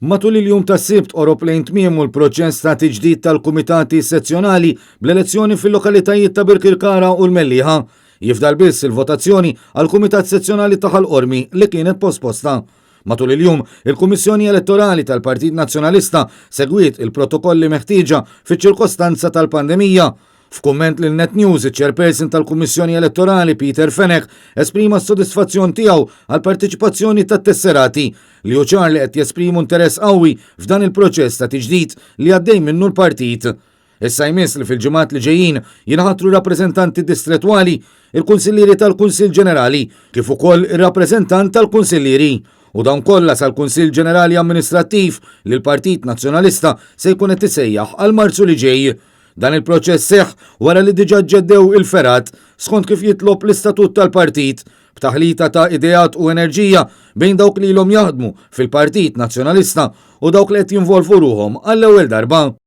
Matul il-jum tas-Sibt qorob lejn tmiemu l-proċess ta' tiġdid tal-kumitati sezzjonali bl-elezzjoni fil-lokalitajiet ta' Birkirkara u l-Mellieħa. Jifdal biss il-votazzjoni għall-Kumitat Sezzjonali ta' Ħal Qormi li kienet posposta. Matul il-jum, il-Kummissjoni Elettorali tal-Partit Nazzjonalista segwiet il-protokolli meħtieġa fiċ-ċirkostanza tal-pandemija. F'kumment lil Net News, iċ-Chairperson tal-Kummissjoni Elettorali Peter Fenech esprima s-sodisfazzjon tiegħu għall-parteċipazzjoni tat-tesserati li hu ċar li qed jesprimu interess qawwi f'dan il-proċess ta' tiġdid li għaddej minnu l-partit. Issa jmiss li fil-ġimgħat li ġejjin jinħatru rappreżentanti distrettwali, il-kunsillieri tal-Kunsill Ġenerali, kif ukoll ir-rappreżentant tal-kunsillieri. U dawn kollha sal-Kunsill Ġenerali Amministrattiv li l-Partit Nazzjonalista se jkun qed isejjaħ għal Marzu li ġej. Dan il-proċess seħħ wara li diġà ġġeddew il-fergħat skont kif jitlob l-istatut tal-partit, b'taħlita ta' ideat u enerġija bejn dawk li ilhom jaħdmu fil-Partit Nazzjonalista u dawk li qed jinvolvu ruħhom għall-ewwel darba.